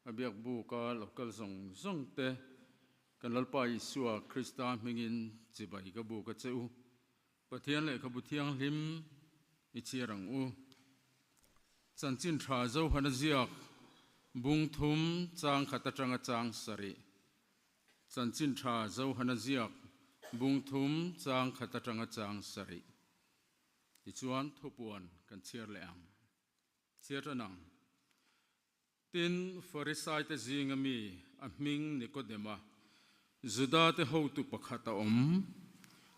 A biak buka lo kal zawng zawng te kan Lalpa Isua Krista hmingin chibai ka buk a che u. Pathian lehkhabu thianghlim i chhiar ang u. Chanchin tha Zohana ziak bung thum chang khat atanga chang sarih. Chanchin tha Zohana ziak bung thum chang khat atanga chang sarih. Tichuan thupuan kan chhiar leh ang. Chhiar tan ang. Tin, Farisaite zinga mi a hming Nikodema, Judate hotu pakhat a awm.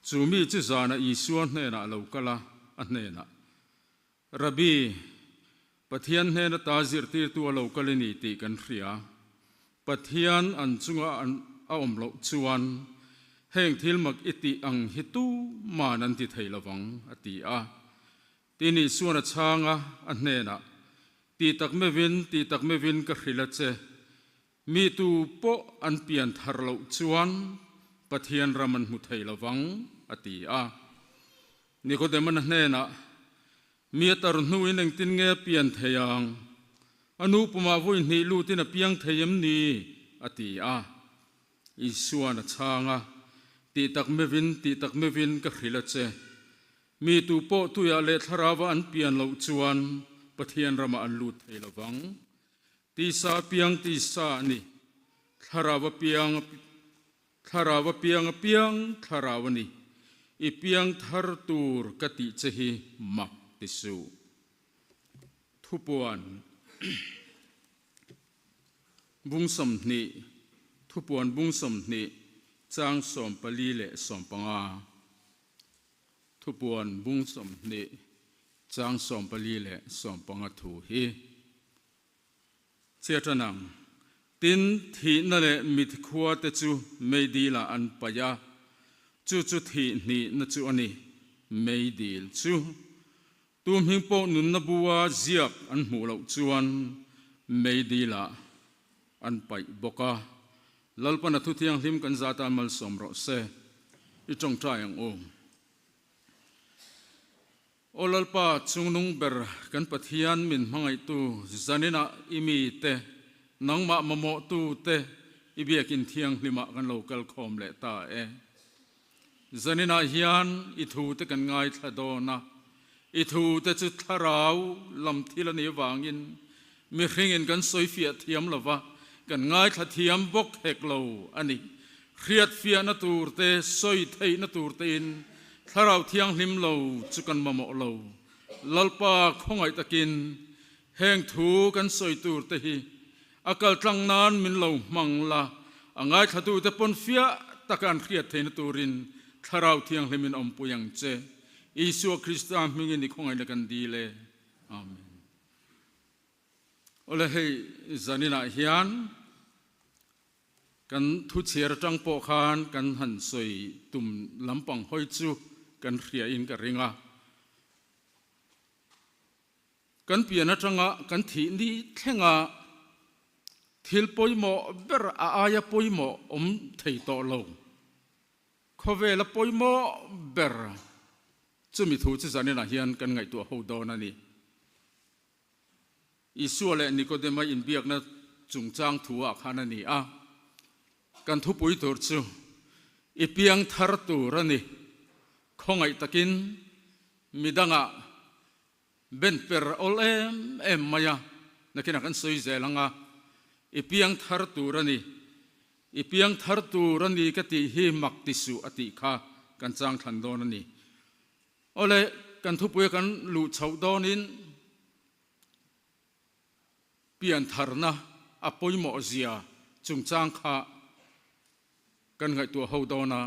Chu mi chu zanah Isua hnenah a lo kal a, a hnenah, Rabbi, Pathian hnena ta zirtirtu a lo kal i ni tih kan hria. Pathian an chunga a awm loh chuan heng thil mak i tih ang hi tuman an ti thei lovang, a ti a. Tin, Isuan a chhang a, a hnenah, Ti tak meuhin, ti tak meuhin ka hrilh a che, mi tu pawh an pian thar loh chuan Pathian ram an hmu thei lovang, a ti a. Nikodema'n a hnenah, Mi a tar hnuin engtin nge a pian thei ang? A nu pumah vawi hnih lutin a piang thei em ni? a ti a. Isuan a chhang a, Ti tak meuhin, ti tak meuhin ka hrilh a che, Mi tu pawh tuiah leh thlarauva an pian loh chuan Pathian ramah an lut thei lo vang. Tisa piang tisa a ni, thlarauva piang thlarauva piang a piang thlarau a ni. I piang thar tur ka tih che hi mak ti suh. Thupuan Bung 20, Thupuan bung 20, chang 14 leh 15. Thupuan bung 20, chang 14 leh 15 thu hi chhiat ṭan ang. Tin, thihna leh mitkhua te chu meidilah an paih a, chu chu thih hnihna chu a ni, meidil chu. Tu hming pawh nunna bua ziak an hmuh loh chuan meidilah an paih bawk a. Lalpan a thu thianghlim kan zat a malsawm rawh se. I tawngtai ang u. Aw Lalpa chungnung ber kan Pathian min hmangaihtu zaninah i mite nangmah mamawhtu te i biakin thianghlimah kan lo kal khawm leh ta e. Zaninah hian i thute kan ngaithla dawn a, i thute chu thlarau lam thil a nih avangin mihringin kan sawifiah thiam lo va, kan ngaithla thiam bawk hek lo a ni. Hriatfiahna tur te, sawi theihna tur tein thlarau thianghlim lo chu kan mamawh lo. Lalpa khawngaih takin heng thu kan sawi tur te hi A kaltlang nan min lo hmang la, a ngaithlatute pawn fiah taka an hriat theihna turin Thlarau Thianghlimin awmpui ang che. Isua Krista hmingin i khawngaihna kan dil e. Amen. Awle hei zaninah hian kan thu chhiar atang pawh khan kan han sawi tum lampang hawi chu kan hriain ka ring a. Kan pian atanga kan thih ni thlenga thil pawimawh ber a aia pawimawh awm thei tawh lo. Khawvela pawimawh ber chumi thu chu zaninah hian kan ngaihtuah ho dawn a ni. Isua leh Nikodema inbiakna chungchang thu ah khan a ni a, kan thupui tur chu i piang thar tur a ni. Khawngaih takin midangah Ben per awl em em mai a, nakinah kan sawi zel ang a, i piang thar tur a ni, i piang thar tur a ni ka tih hi mak ti suh a tih kha kan chang thlan dawn a ni. Awle, kan thupuia kan luh chhoh dawnin pian tharna a pawimawh zia chungchang kha kan ngaihtuah ho dawn a.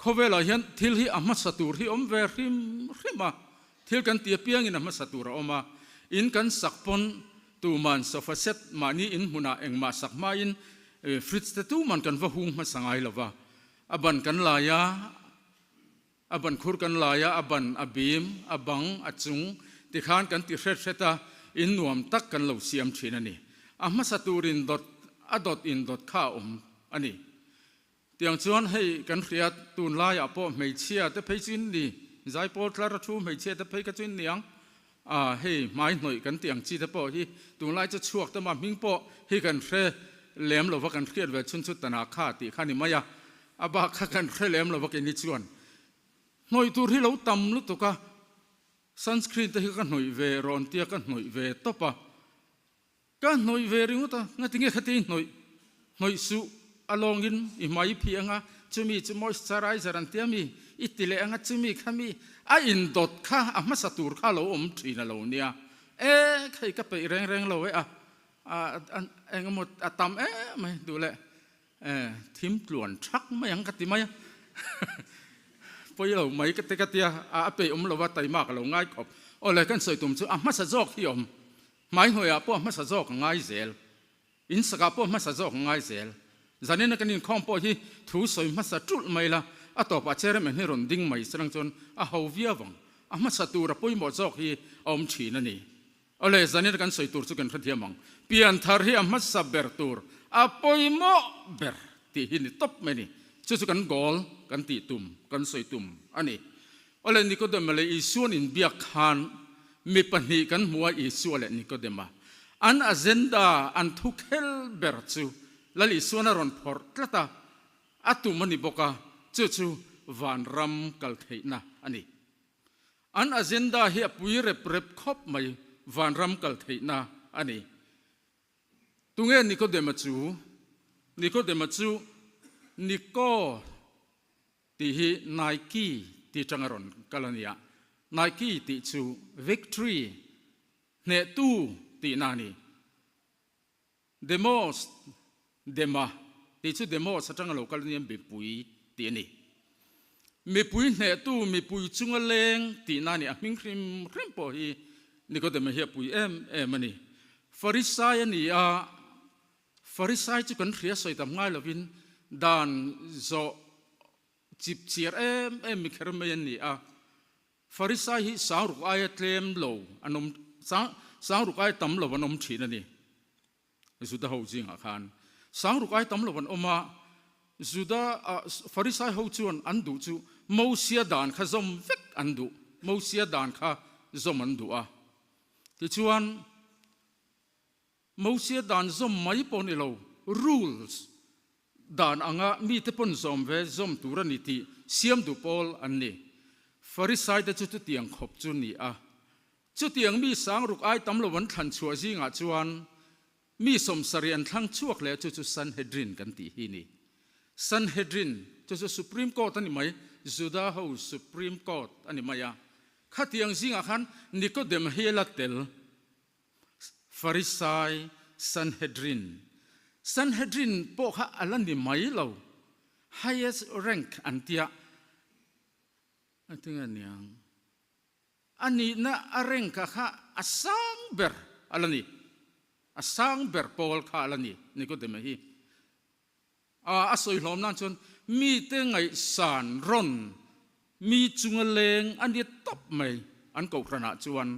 Khawvelah hian thil hi a hmasa tur hi awm ve hrim hrim a, thil kan ti apiangin a hmasa tur a awm a, in kan sak pawn tuman sofa set mahni in hmunah engmah sak hmain fridge te tuman kan va hung hmasa ngai lo va, a ban kan lai a, a ban khur kan lai a, a ban a bim, a bang, a chung tikhan kan ti hret hret a, in nuam tak kan lo siam thin a ni. A hmasa turin dawt a dawt in dawt kha a awm a ni. Tiang chuan hei kan hriat tunlaiah pawh hmeichhia te phei chu in ni, zaipawl tlar a thu hmeichhia te phei kha chu in ni ang. A, hei hmai hnawih kan tih ang chi te pawh hi tunlai chu chhuak te mah hming pawh hi kan hre lem lo va, kan hriat ve chhun chu tana kha tih kha ni mai a, a bak kha kan hre lem lo va keini chuan hnawih tur hi lo tam lutuk a, sunscreen te hi ka hnawih ve rawn tia ka hnawih ve tawp a. Ka hnawih ve ringawt a, ngatinge khati i hnawih hnawih suh a lawngin i hmai i phih anga chumi chu moisturizer an tia mi i ti leh anga chumi kha mi a indawt kha a hmasa tur kha a lo awm thin a lo nia e khei ka peih reng reng lo e a eng emaw a tam em mai duh leh e thim tluan thak mai ang ka ti mai a pawi lo mai ka ti ka tia a peih awm lo va taima ka lo ngai khawp awle kan sawi tum chu a hmasa zawk hi awm Hmai hnuaiah pawh hmasa zawk a ngai zel. In sakah pawh hmasa zawk a ngai zel. Zanina kan inkhawm pawh hi thu sawi hmasa ṭulh mai la, a tawpah chairman hi rawn ding mai serang chuan a ho viau ang. A hmasa tur a pawimawh zawk hi a awm ṭhin a ni. Awle, zanina kan sawi tur chu kan hrethiam ang. Pianthar hi a hmasa ber tur, a pawimawh ber tih hi ni tawp mai a ni. Chu chu kan goal, kan tih tum, kan sawi tum a ni. Awle Nikodema leh Isua'n inbiak khan mi pahnih kan hmu a, Isua leh Nikodema. An agenda, an thu khel ber chu Lal Isua'n a rawn phawrh tlat a, a tum a ni bawk a, chu chu vanram kal theihna a ni. An agenda hi a pui rep rep khawp mai, vanram kal theihna a ni. Tunge Nikodema chu? Nikodema chu Niko Tih hi Nike tih tang a rawn kal a nia. Nike tih chu victory, hnehtu tihna a ni. Demos, Dema, tih chu Demos atanga lo kal a nia, mipui tih a ni. Mipui hnehtu, mipui chunga leng tihna a ni. A hming hrim hrim pawh hi Nikodema hi a pui em em a ni. Farisai a ni a. Farisai chu kan hria sawi tam ngai lovin dan zawh chip chiar em em mi kher mai an ni a. Farisai hi sangruk aia tlem lo an awm, sangruk aia tam lo an awm thin a ni. Juda ho zingah khan sangruk aia tam lo an awm a, Juda Farisai ho chuan an duh chu Mosia dan kha zawm vek an duh, Mosia dan kha zawm an duh a. Tichuan. Mosia dan zawm mai pawh ni lo, rules, dan anga mite pawn zawm ve zawm tur a ni tih siam duh pawl an ni. Farisai te chu chutiang khawp chu ni a. Chutiang mi sangruk ai tam lo an thlan chhuah zingah chuan mi sawmsarih an thlang chhuak leh chu chu Sanhedrin kan tih hi ni. Sanhedrin chu chu Supreme Court a ni mai, Juda ho Supreme Court a ni mai a. Khatiang zingah khan Nikodem hi a la tel. Farisai Sanhedrin Sanhedrin pawh kha a la ni mai lo, highest rank an tia a tinge niang a nihna a rank ah kha a sang ber a la ni, a sang ber pawl kha a la ni Nikodema hi. A a sawi hlawm nan chuan mite ngaihsan rawn mi chunga leng a ni tawp mai an kohhranah chuan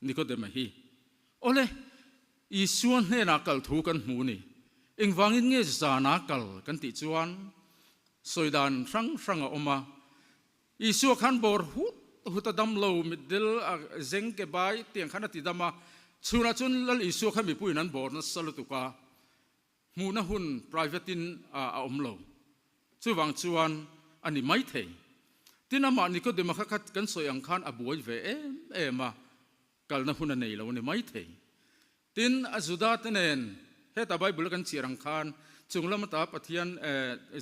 Nikodema hi. Awle, Isua hnenah kal thu kan hmu ni. Engvangin nge zana kal kan tih chuan sawi dan hrang hrang a awm a. Isua khan bawr hut hut a dam lo, mitdel a zeng ke bai tiang khan a ti dam a. Chhunah chuan Lal Isua kha mipuiin an bawr nasa lutuk a. Hmuhna hun private in a awm lo. Chuvang chuan a ni mai thei. Tin amah Nikodema kha kha kan sawi ang khan a buai ve em em a, kalna hun a nei lo a ni mai thei. Tin a Juda te nen heta Bible a kan chhiar ang khan chung lam ata Pathian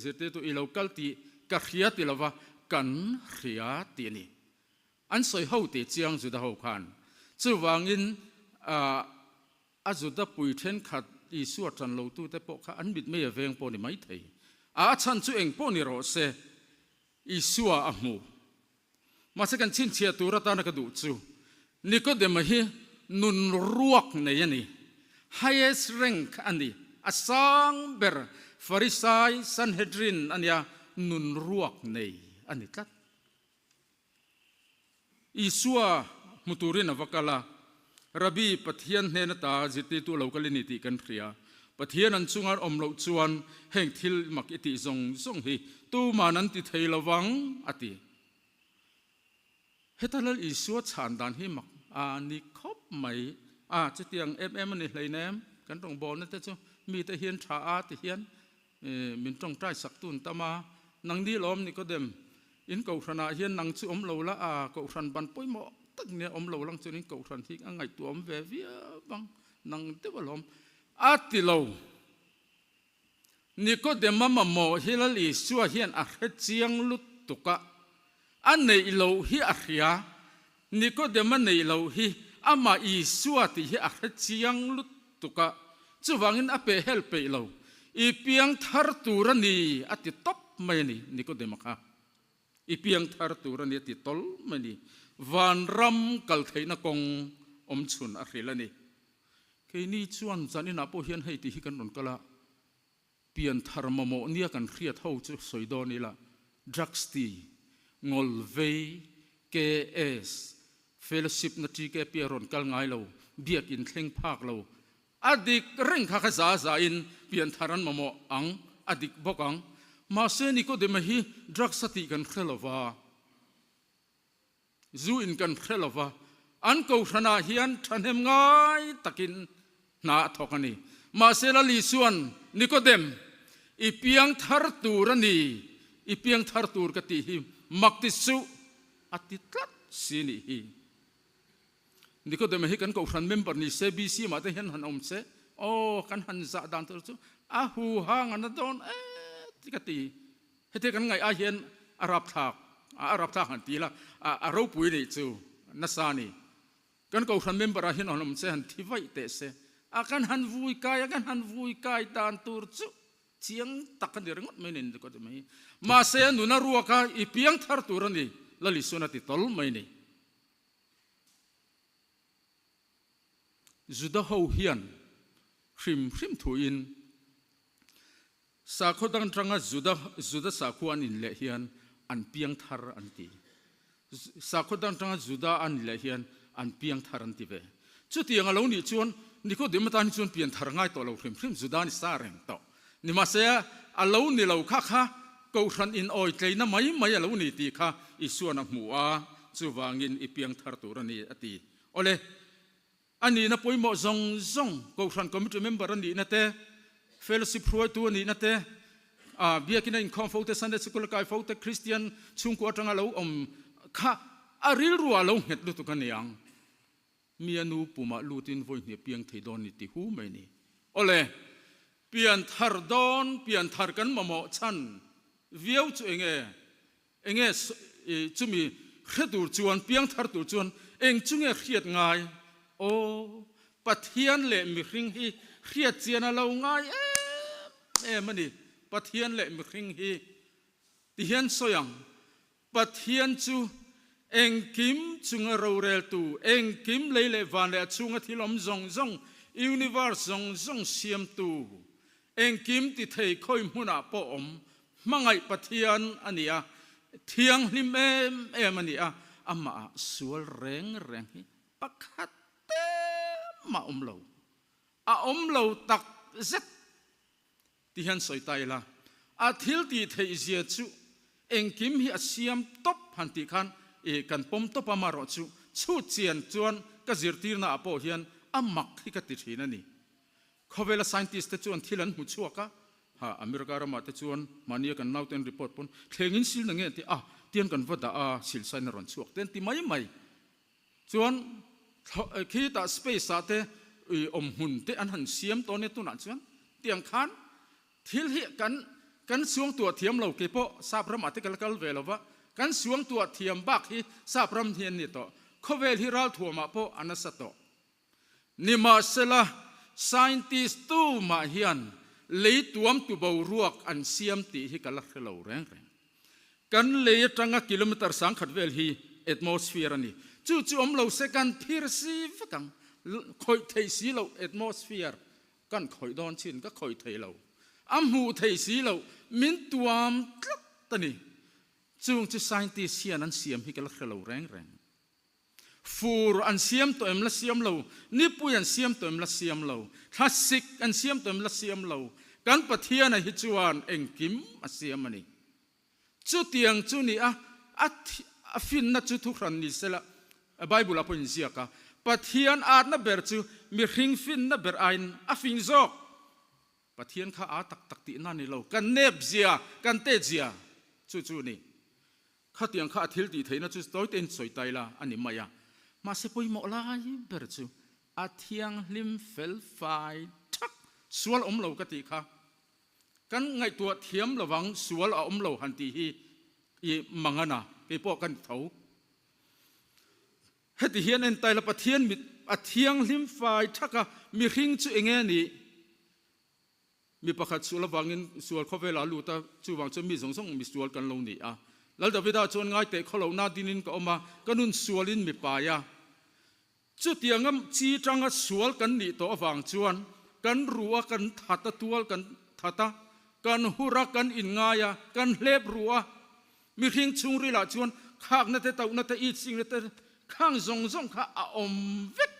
zirtirtu i lo kal tih ka hria ti lova kan hria tih a ni. An sawi ho tih chiang Juda ho khan. Chuvangin A Juda pui thenkhat Isua tan lotute pawh kha an mit mei a veng pawh ni maithei. A chhan chu eng pawh ni rawh se, Isua a hmu. Mahse kan chhinchhiah tur atana ka duh chu Nikodema hi nun ruak nei a ni. Highest rank a ni. A sang ber Farisai Sanhedrin a nia, nun ruak nei a ni tlat. Isua hmu turin a va kal a, Rabbi, Pathian hnen ata zirtirtu lo kal i ni tih kan hria. Pathian an chunga awm loh chuan heng thil mak i tih zawng zawng hi tuman an ti thei lo vang, a ti. Heta Lal Isua chhan dan hi mak a ni khawp mai. A, chutiang em em a ni hleinem, kan rawngbawlna te chu mite hian tha a ti hian min tawngtai sak tun tam a, nangni lawm Nikodem, in kohhranah hian nang chu awm lo la a, kohhran ban pawimawh tak nia awm lo lang chuan in kohhran hi a ngaihtuah awm ve viau ang, nang deuh alawm a ti lo. Nikodema mamawh hi Lal Isua hian a hre chiang lutuk a, a neih loh hi a hria. Nikodema neih loh hi amah Isua tih hi a hre chiang lutuk a, chuvangin a peh hel peih lo. I piang thar tur a ni a ti tawp mai a ni, Nikodema kha. I piang thar tur a ni a ti tawlh mai a ni. Vanram kal theihna kawng awm chhun a hril a ni. Keini chuan zan inah pawh hian hei tih hi kan rawn kal a, pian thar mamawh nia kan hriat ho chu sawi dawn ila, drugs ti, ngawl vei, KS, fellowship na TKP a rawn kal ngai lo, biakin thleng phak lo, a dik reng kha kha za za in pian thar an mamawh ang, a dik bawk ang. Mahse Nikodema hi drugs a tih kan hre lo va. Zu in kan hre lo va, an kohhranah hian thahnem ngai takin hna a thawk a ni. Mahse Lali chuan, Nikodem, i piang thar tur a ni, i piang thar tur ka tih hi mak ti suh, a ti tlat si nih hi. Nikodem hi kan kohhran member ni se, BC mah te hian han awm se, aw, kan han zah dan tur chu a huhang a na dawn e ka ti. Heti kan ngaih ai hian a rapthlak, a rapthlak han ti ila, a ropui nih chu nasa a ni. Kan kohhran member ah hian han awm se, han thi vaih teh se, a kan han vui kai a, kan han vui kai dan tur chu chiang tak a ni ringawt mai nen ka ti mai. Mahse a nuna ruak a, i piang thar tur a ni, Lal Isuan a ti tawl mai ni. Juda ho hian hrim hrim thuin Sakhaw dang atanga Juda Juda sakhua an inleh hian an piang thar an ti. Sakhaw dang atanga Juda an inleh hian an piang thar an ti ve. Chutiang a lo nih chuan Nikodem atan hi chuan pian thar ngai tawh lo hrim hrim Juda ni sa reng tawh. Nimahse a lo ni lo kha kha Kohhran in awi tleina mai mai a lo ni tih kha Isuan a hmu a, chuvangin i piang thar tur a ni a ti. Awle. A nihna pawimawh zawng zawng, Kohhran Committee member a nihna te, Fellowship hruaitu a nihna te, Biakina inkhawm fo te, Sunday Sikul a kai fo te, Kristian chhungkua atanga lo awm kha a rilru ah lo nghet lutuk a ni ang. Mi a nu pumah lutin vawi hnih piang thei dawn ni ti hu mai ni. Awle, pian thar dawn, pian thar kan mamawh chhan viau chu enge? Enge chumi hre tur chuan, piang thar tur chuan eng chu nge hriat ngai? Aw, Pathian leh mihring hi hriat chian a lo ngai em em a ni. Pathian leh mihring hi ti hian sawi ang, Pathian chu engkim chunga roreltu, engkim lei leh van leh a chhunga thil awm zawng zawng, universe zawng zawng siamtu, Engkim ti thei khawi hmunah pawh awm hmangaih Pathian a ni a, thianghlim em em a ni a, amah ah sual reng reng hi pakhat te mah awm lo, a awm lo tak zet ti hian sawi ta ila, a thil tih theih zia chu engkim hi a siam tawp han tih khan i kan pawm tawp a, amaherawhchu chhut chian chuan ka zirtirna ah pawh hian a mak hi ka ti thin a ni. Khawvela scientist te chuan thil an hmu chhuak a, ha, America ramah te chuan mahnia kan nauten report pawn thlengin sil na nge an ti a, tian kan va dah a, sil sain a rawn chhuak te an ti mai mai. Chuan khitah space ah te awm hmun te an han siam tawh ania tunah chuan tiang khan thil hi kan kan suangtuah thiam lo keipawh sap ramah te ka la kal ve lo va, kan suangtuah thiam bak hi sap ram hi an ni tawh. Khawvel hi ralthuamah pawh a nasa tawh. Nimahsela, scientist tu mah hian lei tuamtu boruak an siam tih hi ka la hre lo reng reng. Kan lei atanga kilometer 10,000 vel hi atmosphere a ni. Chu chu awm lo se kan phir si vek ang. Khawih theih si loh atmosphere kan khawih dawn chin ka khawih thei lo. A hmuh theih si loh min tuam tlat a ni. Chung chu scientist hian an siam hi ka la hre lo reng reng. Fur an siam tawh em la siam lo, nipui an siam tawh em la siam lo, thlasik an siam tawh em la siam lo, kan Pathiana hi chuan engkim a siam a ni. Chutiang chu ni a, a A finna chu thuhran ni sela, Bible ah pawh in ziak a, Pathian atna ber chu mihring finna ber aiin a fing zawk. Pathian kha a tak tak tihna a ni lo, kan nep zia, kan tet zia chu chu a ni. Khatiang kha a thil tih theihna chu tawi tein sawi ta ila a ni mai a, mahse pawimawh lai ber chu a thianghlim fel fai thak, sual awm lo ka tih kha kan ngaihtuah thiam lovang sual a awm lo han tih hi i mangana keipawh ka ni tho. Heti hian en taila Pathian mit a thianghlim fai thak a, mihring chu eng nge nih? Mi pakhat sual avangin sual khawvelah a lut a, chuvang chuan mi zawng zawng mi sual kan lo ni a. Lal Davida chuan ngaiteh khawlohna dinin ka awm a, ka nun sualin mi pai a. Chutianga chi tanga sual kan nih tawh avang chuan kan ru a, kan that a, tual kan that a, kan hur a, kan inngai a, kan hlep ru a. Mihring chhungrilah chuan khakna te, tauhna te, itsikna te khang zawng zawng kha a awm vek,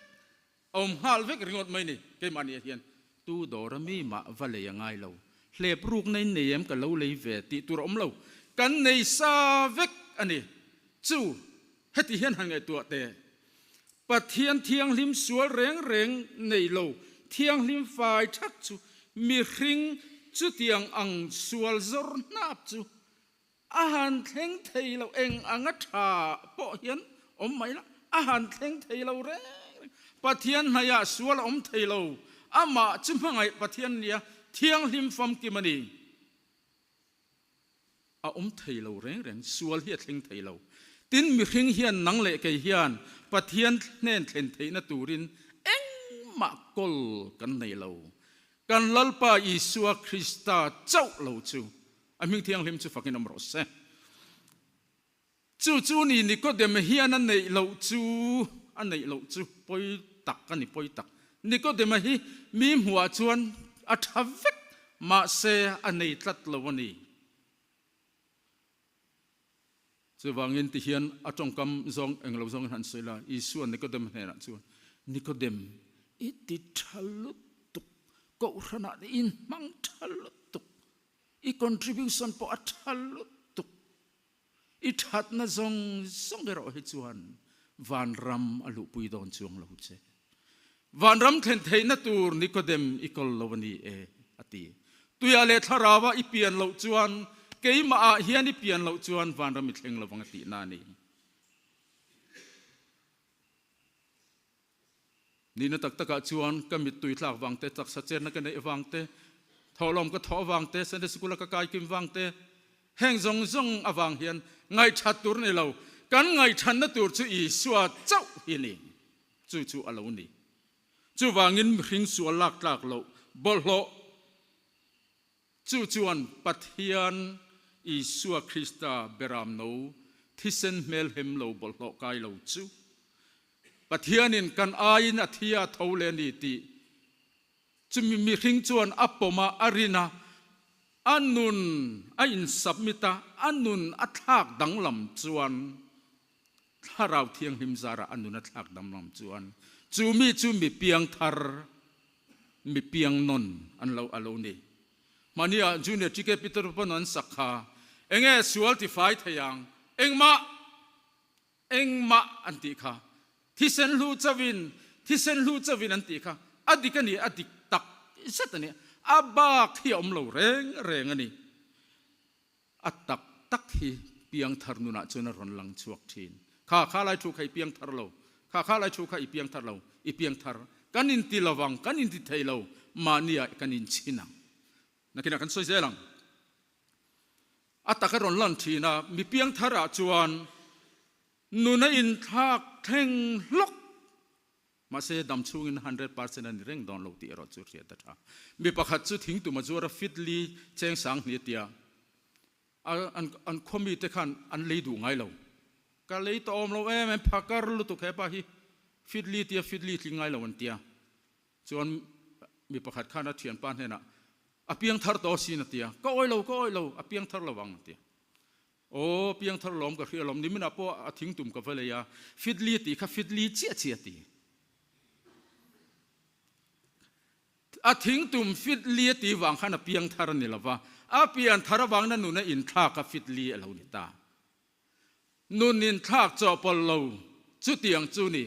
a awm nghal vek ringawt mai ni. Keimahni ah hian tu dawra mi mah va lei a ngai lo. Hlep rukna in nei em ka lo lei ve tih tur a awm lo. Kan nei sa vek a ni. Chu heti hian han ngaihtuah teh. Pathian thianghlim sual reng reng nei lo, thianghlim fai thak chu mihring chutiang ang sual zawr hnap chu a han thleng thei lo, eng anga tha pawh hian awm mai la, a han thleng thei lo reng reng. Pathian hnaihah sual a awm thei lo, amah chu hmangaih Pathian nia thianghlim famkim a ni. A awm thei lo reng reng, sual hi a thleng thei lo. Tin, mihring hian nang leh kei hian Pathian hnen thlen theihna turin engmah kawl kan nei lo. Kan Lalpa Isua Krista chauh lo chu a hming thianghlim chu fakin awm rawh se. Chu chu ni Nikodem hian a neih loh chu a neih loh chu pawi tak a ni pawi tak. Nikodema hi mi hmuhah chuan a tha vek mahse a nei tlat lo a ni. Chuvangin ti hian a tawngkam zawng englo zawngin han sawi la, Isua Nikodem hnenah chuan, Nikodem, i ti tha lutuk, kohhranah i inhmang tha lutuk, i contribution pawh a tha lutuk, I thatna zawng zawng erawh hi chuan vanram a luhpui dawn chuang lo che. Vanram thlen theihna tur Nikodem i kawl lo a ni e, a ti. Tuiah leh thlarauah i pian loh chuan, keimahah hian i pian loh chuan vanram i thleng lovang a tihna a ni. Nihna tak takah chuan ka mittui tlak vang te, taksa chenna ka neih vang te, thawhlawm ka thawh vang te, Sunday School a ka kai kim vang te, heng zawng zawng avang hian ngaihthat tur a ni lo. Kan ngaihthanna tur chu Isua chauh hi a ni. Chu chu a lo ni. Chuvangin mihring sual lak tlak loh bawlhhlawh chu chuan Pathian Isua Krista beramno thisen hmelhem lo bawlhhlawh kai lo chu Pathianin kan aiin a thi a tho leh a ni tih chumi mihring chuan a pawm a, a rin a, a nun a insubmit a, a nun a thlak danglam chuan Thlarau Thianghlim zarah a nun a thlak danglam chuan chu mi chu mi piang thar, mi piang nawn an lo a lo ni. Hmania Junior TK Peter pawn an sak kha enge sual tifai thei ang? Engmah! Engmah an tih kha thisen hlu chauhin, thisen hlu chauhin an tih kha a dik a ni, a dik tak zet a ni. A bak hi a awm lo reng reng a ni. A tak tak hi piangthar nunah chuan a rawn lang chhuak thin. Kha kha lai thu kha i piangthar lo, kha kha lai thu kha i piangthar lo, i piangthar. Kan inti lovang, kan inti thei lo, mahniah kan inchhin ang. Nakinah kan sawi zel ang. A tak a rawn lan thin a, mi piangthar ah chuan nun a inthlak thleng hlawk. Mahse dam chhungin 100% a ni reng dawn lo tih erawh chu hriat a tha. Mi pakhat chu thingtum a zuar a fit li cheng sang hni a tia. A an an khaw mite khan an lei duh ngai lo. Ka lei tawh awm lo em em phakar lutuk hepa hi fit li tia fit li tling ngai lo an tia. Chuan mi pakhat khan a thianpa hnenah, A piang thar tawh asin a ti a, Ka awih lo, ka awih lo, a piang thar lo ang a ti a. Aw, piang thar lawm ka hria lawm, niminah pawh a thingtum ka va lei a, fitli a tih kha fitli chiah chiah a ti. A thingtum fitli a tih vang khan a piang thar a ni lo va, a pian thar avangin a nun a inthlak a fitli a lo ni ta. Nun in thlak chawhpawlh lo chutiang chu ni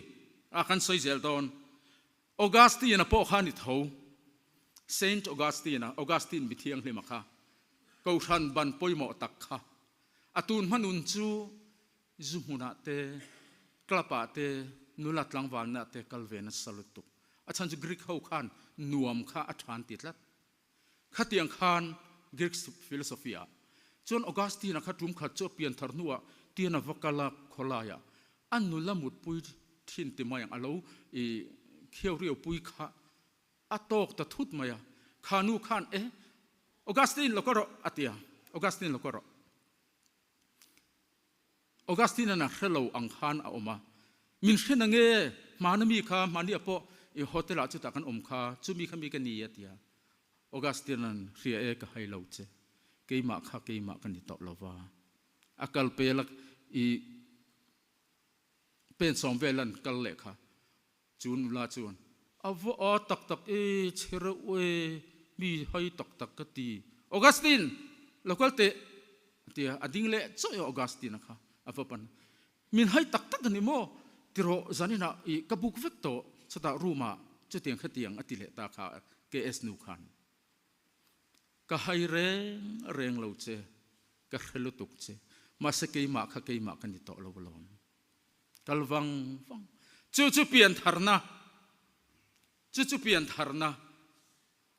a kan sawi zel dawn. Augustine-a pawh kha ni tho. Saint Augustine-a, Augustine mi thianghlima kha, Kohhran ban pawimawh tak kha. A tun hma nun chu zu hmunah te, club ah te, nula tlangvalna te kal ve nasa lutuk. A chhan chu Greek ho khan nuam kha a than ti tlat. Khatiang khan Greek philosophy ah chuan Augustine-a kha tum khat chu a pian thar hnuah tian a va kal a, khawlaiah a nula mutpui thin ti mai ang a lo i khiau riau pui kha a tawk ta thut mai a, kha nu khan e Augustine lo ka rawh a ti a, Augustine lo ka rawh. Augustine-a'n a hre lo ang khan a awm a, Min hre na nge? Hmana mi kha, hmani ah pawh i hotel ah chutah kan awm kha, chumi kha mi ka ni a ti a. Augustine-a'n, Hria e, ka hai lo che. Keimah kha keimah ka ni tawh lo va. A kal pel a, i pen sawm vel an kal leh kha. Chu nula chuan, A va a tak tak e, chhe reuh e, mi hai tak tak ka ti. Augustine, lo kal teh, a ti a, a ding leh chawih a Augustine-a kha a va pan a. Min hai tak tak a ni maw? Ti rawh, zaninah i ka book vek tawh, chutah room-ah chutiang khatiang a ti leh ta kha KS nu khan. Ka hai reng reng lo che, ka hre lutuk che, mahse keimah kha keimah ka ni tawh lo alawm. Kal vang vang. Chu chu pian tharna, chu chu pian tharna,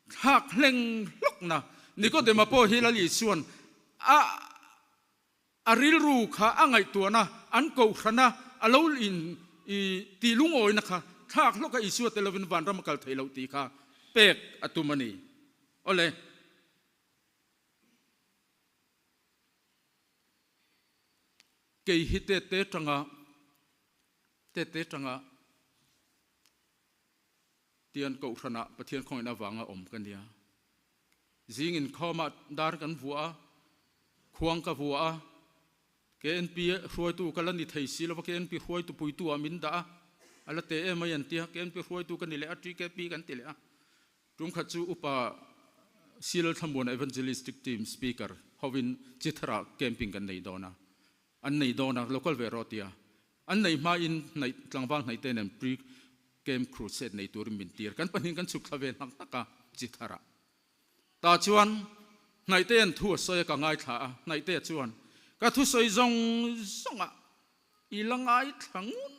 thlak hleng hlawkna. Nikodema pawh hi Lal Isua'n a a rilru kha a ngaihtuahna, an kohhrana a lo in i tih lungawina kha thlak hlawka Isua tel lovin vanram a kal thei loh tih kha pek a tum a ni. Awle. Kei hi tete tanga tete tanga tian kohhranah Pathian khawngaihna avanga awm ka nia. Zing inkhawmah dar kan vuah a, khuang ka vuah a, KNP hruaitu ka la ni thei si lova KNP hruaitu puitu ah min dah a, a la te em mai an tia, KNP hruaitu ka ni leh a, TKP kan ti leh a. Tumkhat chu Upa Cyril Thlamuana Evangelistic Team Speaker hovin Chithara camping kan nei dawn a, an nei dawn a, local ve rawh tia an nei hmain hnaih tlangval hnaih te nen pre camp crusade nei turin min tir. Kan pahnih kan chhuk thla ve hnak hnak a Chithara. Tah chuan hnaih te an thu a sawi a ka ngaithla a, hnaih te chuan ka thusawi zawng zawngah I la ngaithla ngun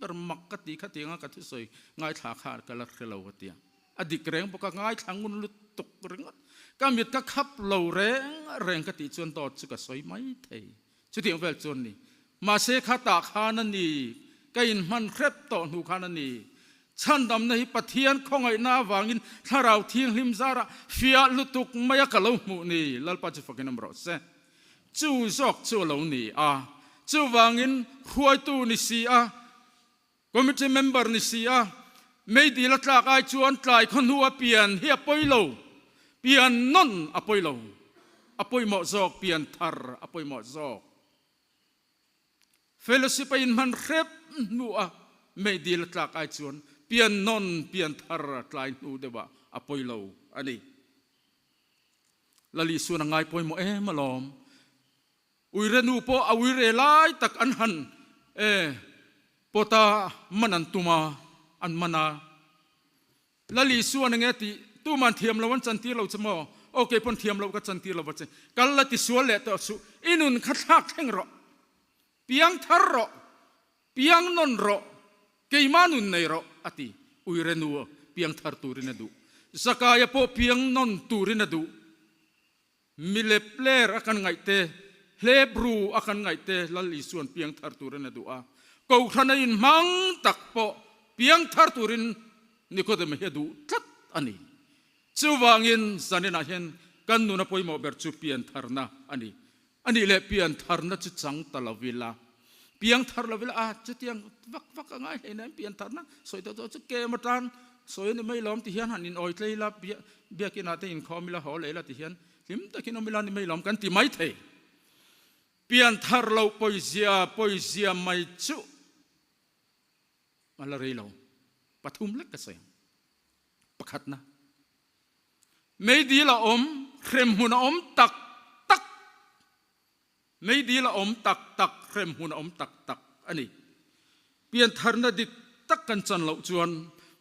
ber mak ka ti kha tianga ka thusawi ngaithla kha ka la hre lo a tia. A dik reng bawk a, ngaithla ngun lutuk ringawt. Ka mit ka khap lo reng reng ka tih chuan dawt chu ka sawi mai thei. Chutiang vel chuan ni. Mahse kha tah khan a ni, ka inhman hrep tawh hnu khan a ni. Chhandamna hi Pathian khawngaihna avangin Thlarau Thianghlim zarah fiah lutuk maia ka lo hmuh ni. Lalpa chu fakin awm rawh se. Chu zawk chu a lo ni a, chuvangin hruaitu ni si a, committee member ni si a, meidil a tlak ai chuan tlai khaw hnu a pian hi a pawi lo, pian nawn a pawi lo, a pawimawh zawk pian thar a pawimawh zawk. Fellowship a inhman hrep hnu a meidil a tlak ai chuan pian nawn pian thar tlai hnu deuhah a pawi lo a ni. Lali suan a ngai pawimawh em alawm. Uire nu pawh a uire lai tak an han e pawt a, man an tum a, an man a. Lali suan enge tih tuman thiam lo an chantir lo che maw? Aw kei pawn thiam lo ka chantir lo va che. Kal la tisual leh tawh suh. I nun kha thlak thleng rawh. Piang thar rawh. Piang nawn rawh, keimah nun nei rawh, a ti. Uire nu piang thar turin a duh. Zakaia pawh piang nawn turin a duh. Mile pler a kan ngaih te, Hlebru a kan ngaih te Lal Isua'n piang thar turin a duh a. Kohhran a inhmang tak pawh piang thar turin Nikodema hi a duh tlat a ni. Chuvangin zaninah hian kan nuna pawimawh ber chu pian tharna a ni. A nih leh pian tharna chu chang ta lo ila, piang thar lo ila, a chutiang vak vak a ngai hleinem pian tharna sawi tawh tawh chu kem atan sawi a ni mai lawm ti hian han inawi tlei ila, biakinah te inkhawm ila, haw leh ila ti hian hlim takin awm ila a ni mai lawm kan ti mai thei. Pian thar loh pawizia pawizia mai chu a la rei lo, pathum lek ka sawi ang. Pakhatna. Meidil a awm, hremhmun a awm tak tak. Meidil a awm tak tak, hrem hmun a awm tak tak a ni. Piantharna dik tak kan chan loh chuan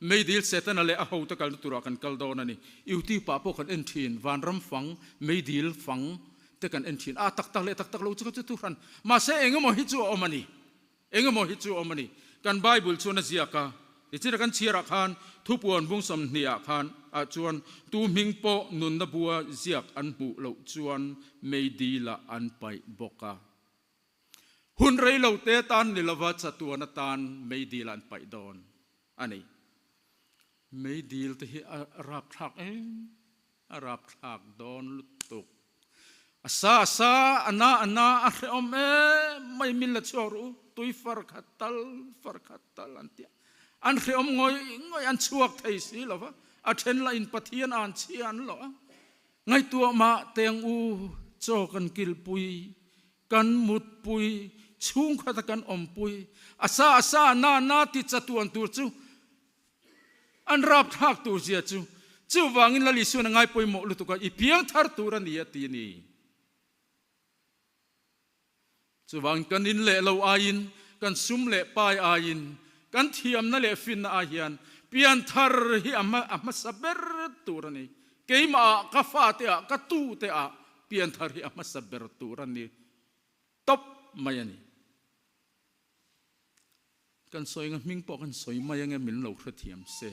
meidil Setana leh a hote kalna turah kan kal dawn a ni. YouTube ah pawh kan en thin, vanram fang, meidil fang te kan en thin. A tak tak leh tak tak lo chu ka chu thu hran. Mahse engemaw hi chu a awm a ni. Engemaw hi chu a awm a ni. Kan Bible chuan a ziak a, tichira kan chhiarah khan thupuan bung sawmhnih ah khan ah chuan tu hming pawh nunna bua ziak an hmuh loh chuan meidil ah an paih bawk a. Hun rei lo te tan ni lova chatuan atan meidil an paih dawn a ni. Meidil te hi a rapthlak em? A rapthlak dawn lutuk. A sa a sa, a na a na, a hrehawm em mai min la chhuak rawh u, tui far khat tal, far khat tal an ti a. An hrehawm ngawih ngawih an chhuak thei si lova, a then lah in Pathian an chhia an lawh a. Ngaihtuah mah teng u, chaw kan kilpui, kan mutpui, chhungkhata kan awmpui, a sa a sa, na na ti chatuan tur chu an rapthlak tur zia chu chuvangin Lal Isuan a ngai pawimawh lutuk a, i piang thar tur a ni a ti a ni. Chuvangin kan in leh lo aiin, kan sum leh pai aiin, kan thiamna leh finna ai hian pian thar hi a hmasa ber tur a ni. Keimah ah, ka fate ah, ka tute ah pian thar hi a hmasa ber tur a ni tawp mai a ni. Kan sawi anga hming pawh kan sawi mai ange min lo hrethiam se.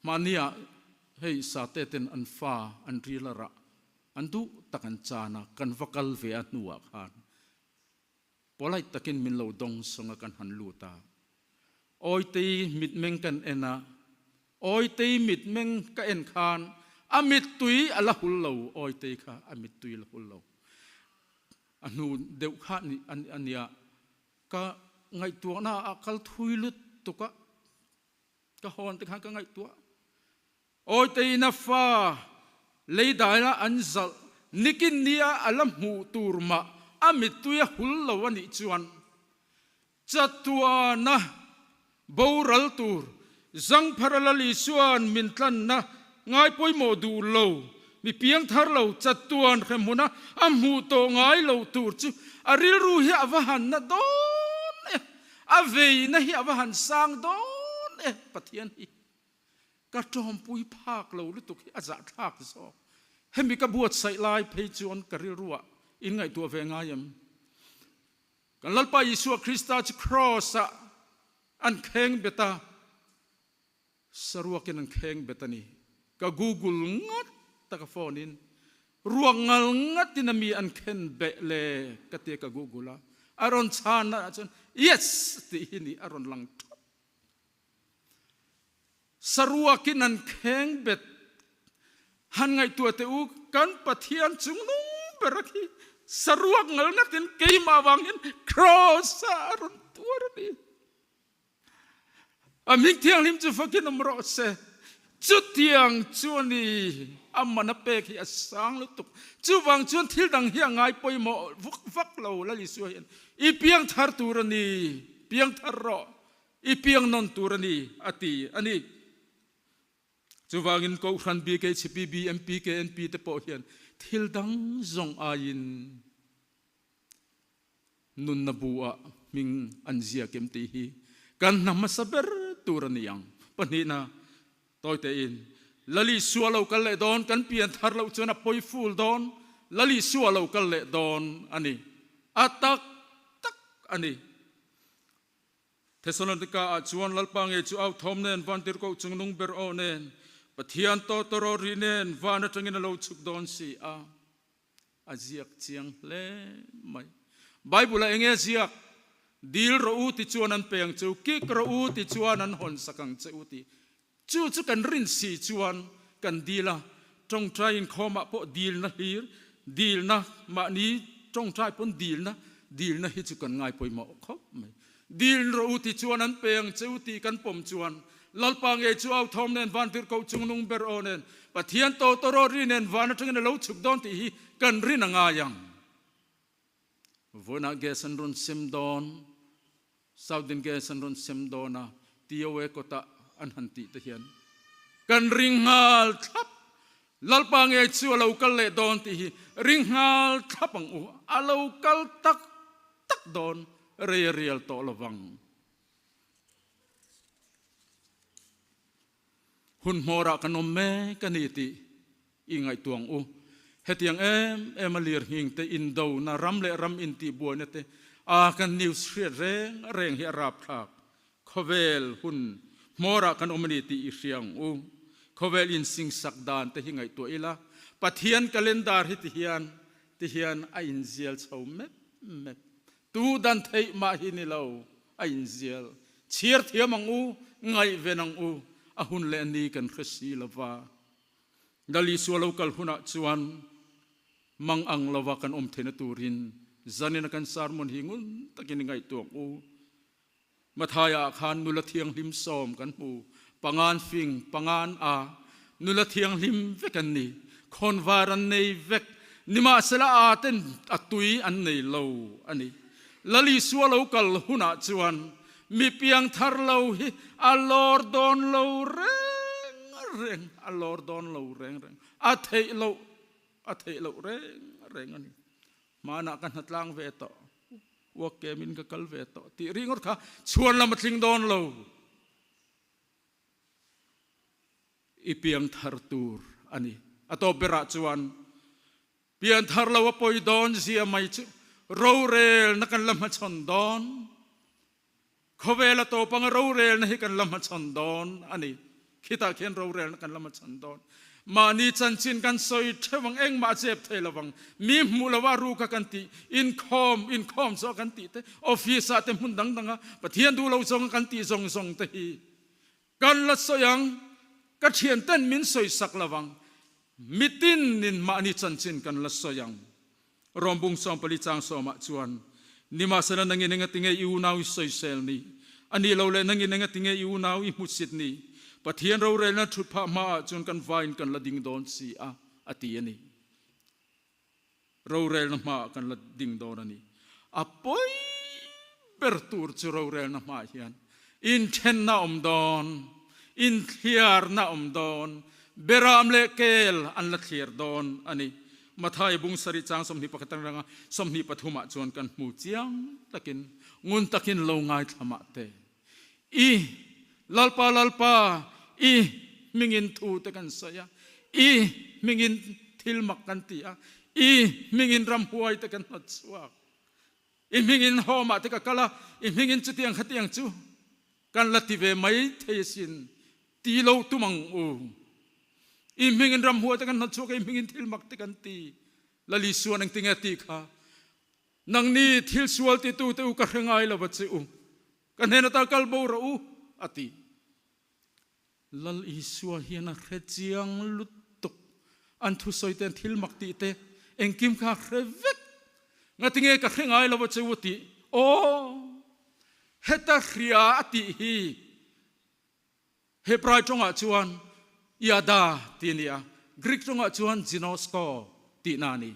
Mahnia hei sate ten an fa an ril a rah an duh tak an chan a, kan va kal ve a hnuah khan polite takin min lo dawng sawng a kan han lut a. Awitei mitmeng kan en a, Awitei mitmeng ka en khan a mittui a la hul lo, Awitei kha a mittui a la hul lo. A hnu deuh kha a nia. Ka ngaihtuahna ah kal thui lutuk a, ka hawn te khan ka ngaihtuah. Awiteina fa leidaina an zalh nikin nia a la hmuh tur mah a mittui a hul lo a nih chuan chatuana boral tur Zangphara Lal Isua'n min tlanna ngai pawimawh duh lo, mi piangthar lo chatuan hremhmuna a hmuh tawh ngai lo tur chu a rilru hi a va han na dawn e, a veina hi a va han sang dawn e, Pathian hi ka tawmpui phak lo lutuk hi a zahthlak zawk. Hemi ka buatsaih lai phei chuan ka rilruah in ngaihtuah ve ngai em? Kan Lalpa Isua Krista chu Kraws-ah an kheng bet a, saruakin an kheng bet a ni. Ka Google ngat tak a phone in ruak ngal ngatin a mi an khen beh le ka tia ka Google a, a rawn chhan ah chuan yes tih hi ni a rawn lang thut. Saruakin an kheng bet han ngaihtuah teh u, kan Pathian chungnung ber a khi saruak ngal ngatin keimah vangin kraws ah a rawn tuar a ni. A hming thianghlim chu fakin awm rawh se. Chutiang chu a ni, a man a pek hi a sang lutuk. Chuvang chuan thil dang hi a ngai pawimawh vak vak lo Lal Isua hian i piangthar tur a ni, piangthar rawh, i piang nawn tur a ni a ti a ni. Chuvangin Kohhran BKHP, BMP, KNP te pawh hian thil dang zawng aiin Nunna bu ah hming an ziak em tih hi kan hna hmasa ber tur a ni ang. Pahnihna, tawi tein, Lali Sua lo kal leh dawn, kan pian thar loh chuan a pawi ful dawn, Lali Sua lo kal leh dawn a ni. A tak tak a ni. Thesalonika ah chuan Lalpa ngei chu au thawm nen, vantirhkoh chungnung ber aw nen, Pathian tawtawraw ri nen van atangin a lo chhuk dawn si a. A ziak chiang hle mai. Bible-ah eng nge ziak? Dil rawh u ti chuan an pe ang che u, kik rawh u ti chuan an hawn sak ang che u ti. Chu chu kan rin si chuan kan dil a, tawngtai inkhawmah pawh dilna hlir, dilna, mahni tawngtai pawn dilna, dilna hi chu kan ngai pawimawh khawp mai. Dil rawh u ti chuan an pe ang che u tih kan pawm chuan Lalpa ngei chu au thawm nen van tirhkoh chungnung ber aw nen Pathian tawtawraw ri nen van atangin a lo chhuk dawn tih hi kan rin a ngai ang. Vawiinah gas an rawn sem dawn, South in gas an rawn sem dawn a, TOA kawtah an han tih te hian kan ring nghal thlap. Lalpa ngei chu a lo kal leh dawn tih hi ring nghal thlap ang u, a lo kal tak tak. dawn, rei a rial tawh lovang. Hun hmawrah kan awm mek a ni tih i ngaihtuah ang u. Hetiang em em a lirnghing te, indona, ram leh ram intihbuaina te a kan news hriat reng reng hi a rapthlak. Khawvel hun hmawrah kan awm a ni tih i hria ang u. Khawvel insingsak dan te hi ngaihtuah ila, Pathian calendar hi tihian tihian a inzial chho mep mep. Tu dan theih mah hi ni lo, a inzial. Chhiar thiam ang u, ngaihven ang u, a hun leh ni kan hre si lo va. Lal Isua lo kal hunah chuan mang ang lova kan awm theihna turin zanina kan sermon hi ngun takin i ngaihtuah ang u. Mathaia ah khan nula thianghlim sawm kan hmu, pangan fing, pangan a, nula thianghlim vek an ni, khawnvar an nei vek, nimahsela a ten a tui an nei lo a ni. Lal Isua lo kal hunah chuan mi piangthar lo hi a lawr dawn lo reng reng, a lawr dawn lo reng reng, a theih loh, a theih loh reng reng a ni. Hmanah ka hnatlang ve tawh. Uak ke min ka kal ve tawh tih ringawt kha chhuan lam a tling dawn lo. I piang thar tur a ni. A tawp berah chuan pian thar lo a pawi dawn zia mai chu rorelna kan la hmachhawn dawn. Khawvel a tawp anga rorelna hi kan la hmachhawn dawn a ni. Khitah khian rorelna kan la hmachhawn dawn. Mahni chanchin kan sawi theuh ang, engmah a chep thei lovang. Mi hmuh lo a ruka kan tih, inkhawm, inkhawm zawh kan tih te, office ah te hmun dang danga Pathian duh lo zawnga kan tih zawng zawng te hi kan la sawi ang, ka thianten min sawi sak lovang. Mitin in mahni chanchin kan la sawi ang. Rom bung 14 chang sawmah chuan, Nimahsela nangin enga tinge i unau i sawisel ni? A nih lo leh nangin enga tinge i unau i hmusit ni? Pathian rorelna thut phah hmaah chuan kan vain kan la ding dawn si a, a ti a ni. Rorelna hmaah kan la ding dawn a ni. A pawi ber tur chu rorelna hmaah hian inthenna a awm dawn, inthliarna a awm dawn, beram leh kel an la thliar dawn a ni. Mathai bung sarih chang 21 atanga 23 ah chuan kan hmu chiang takin, ngun takin lo ngaithla mah te. I Lalpa Lalpa, i hmingin thu te kan sawi a, i hmingin thil mak kan ti a, i hmingin ramhuai te kan hnawt chhuak. I hmingin home ah te ka kal a, i hmingin chutiang khatiang chu kan la ti ve mai thei asin ti lo tum ang u. I hmingin ramhuai te kan hnawt chhuak a, i hmingin thil mak te kan ti. Lal Isuan engtinge a tih kha? Nangni thil sual titu te u ka hre ngai lo va che u, ka hnen ata kal bo rawh u, a ti. Lal Isua hian a hre chiang lutuk. An thusawi te, an thil mak tih te, engkim kha a hre vek. Ngatinge ka hre ngai lo a cheu a tih? Aw, heta hria a tih hi Hebrai tawngah chuan Yada tih a ni a, Greek tawngah chuan ginosko tihna a ni.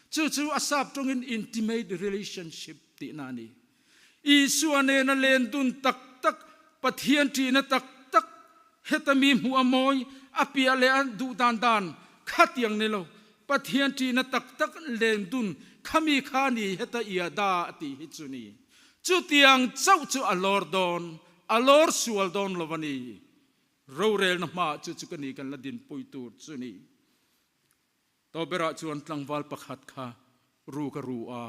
Chu chu a sap tawngin intimate relationship tihna a ni. Isua nena len dun tak tak, Pathian ṭihna tak tak, heta mi hmuh a mawi, a piah leh a duh dan dan khatiang ni lo, Pathian ṭihna tak tak len dun khami kha ni heta iada a tih hi chu ni. Chutiang chauh chu a lawr dawn, a lawr sual dawn lo a ni. Rorelna hmaah chu chu ka ni kan la dinpui tur chu ni. Tawberah chuan tlangval pakhat kha ru ka ru a.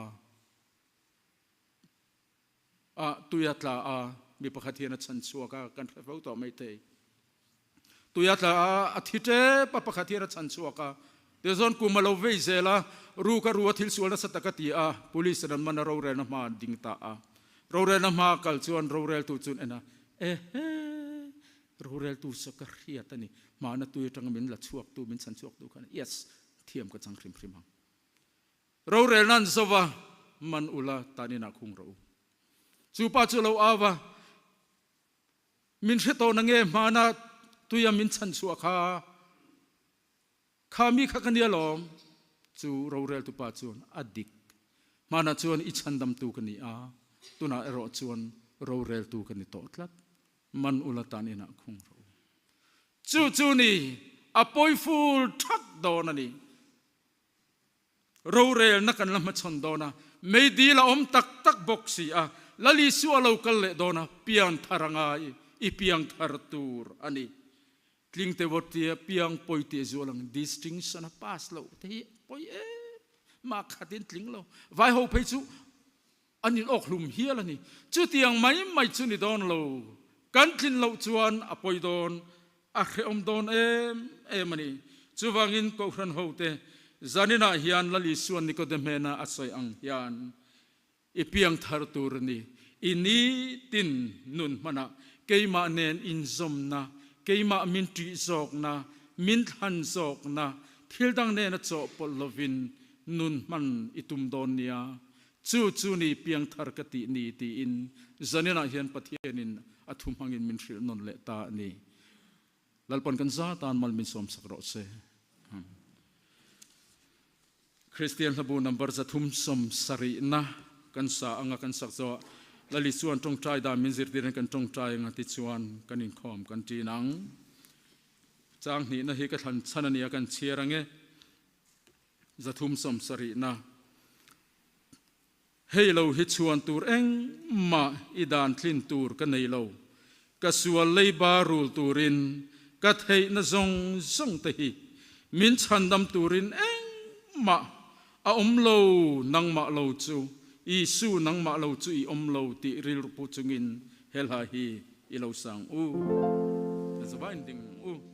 Ah, tui a tla a, mi pakhat hian a chhan chhuak a, kan hre fo tawh mai thei. Tui a tla a, a thi tep a, pakhat hian a chhan chhuak a. Tichuan kum a lo vei zel a, ru ka ru a, thil sual nasa tak a ti a, police in an man a, rorelna hma an ding ta a. Rorelna hma a kal chuan roreltu chuan en a, Ehe, roreltu saw ka hriat a ni, hmana tui atanga min la chhuaktu, min chhan chhuaktu khan, yes, thiam ka chang hrim hrim ang. Rorelna an zo va, man ula tan inah khung rawh u. Chu pa chu lo au va, Min hre tawh na nge hmana tuia min chhan chhuah kha? Kha mi kha ka nia lawm. Chu roreltu pa chuan a dik. Hmanah chuan i chhandamtu ka ni a, tunah erawh chuan roreltu ka ni tawh tlat. Man ula tan inah khung rawh u. Chu chu ni, a pawiful thak dawn a ni. Rorelna kan la hmachhawn dawn a, meidil a awm tak tak bawk si a, Lal Isua lo kal leh dawn a, piang thar a ngai, i piang thar tur a ni. Tling te vawtia piang pawi tih zual ang distinction a pass loh te hi pawi em mah khatin tling lo. Vai ho phei chu an in awk hlum hial a ni. Chutiang mai mai chu ni dawn lo. Kan tlin loh chuan a pawi dawn, a hrehawm dawn em em a ni. Chuvangin Kohhran hote zaninah hian Lal Isuan Nikodemena a sawi ang hian I piang thar tur a ni. I nitin nun hmanah keimah nen inzawmna, keimah min ṭih zawkna, min thlan zawkna, thil dang nena chawhpawlh lovin nun hman i tum dawn nia. Chu chu ni piang thar ka tih ni tiin zaninah hian Pathianin a thu hmangin min hrilh nawn leh ta a ni. Lalpan kan za tan mal min sawmsak rawh se. Kristian hlabu number 370na kan sa anga kan sak zawh Lali chuan tawngtai dan min zirtir in kan tawngtai anga tichuan kan inkhawm kan ṭin ang. Chang hnihna hi ka thlan chhan a nia kan chhiar ange. 370na. Hei lo hi chhuan tur engmah i dan tlin tur ka nei lo. Ka sual leiba rul turin ka theihna zawng zawng te hi min chhandam turin engmah a awm lo, nangmah lo chu, Isu nangmah lo chu i awm lo tih rilru pu chungin he hla hi i lo sang u. Ka zavain ding u.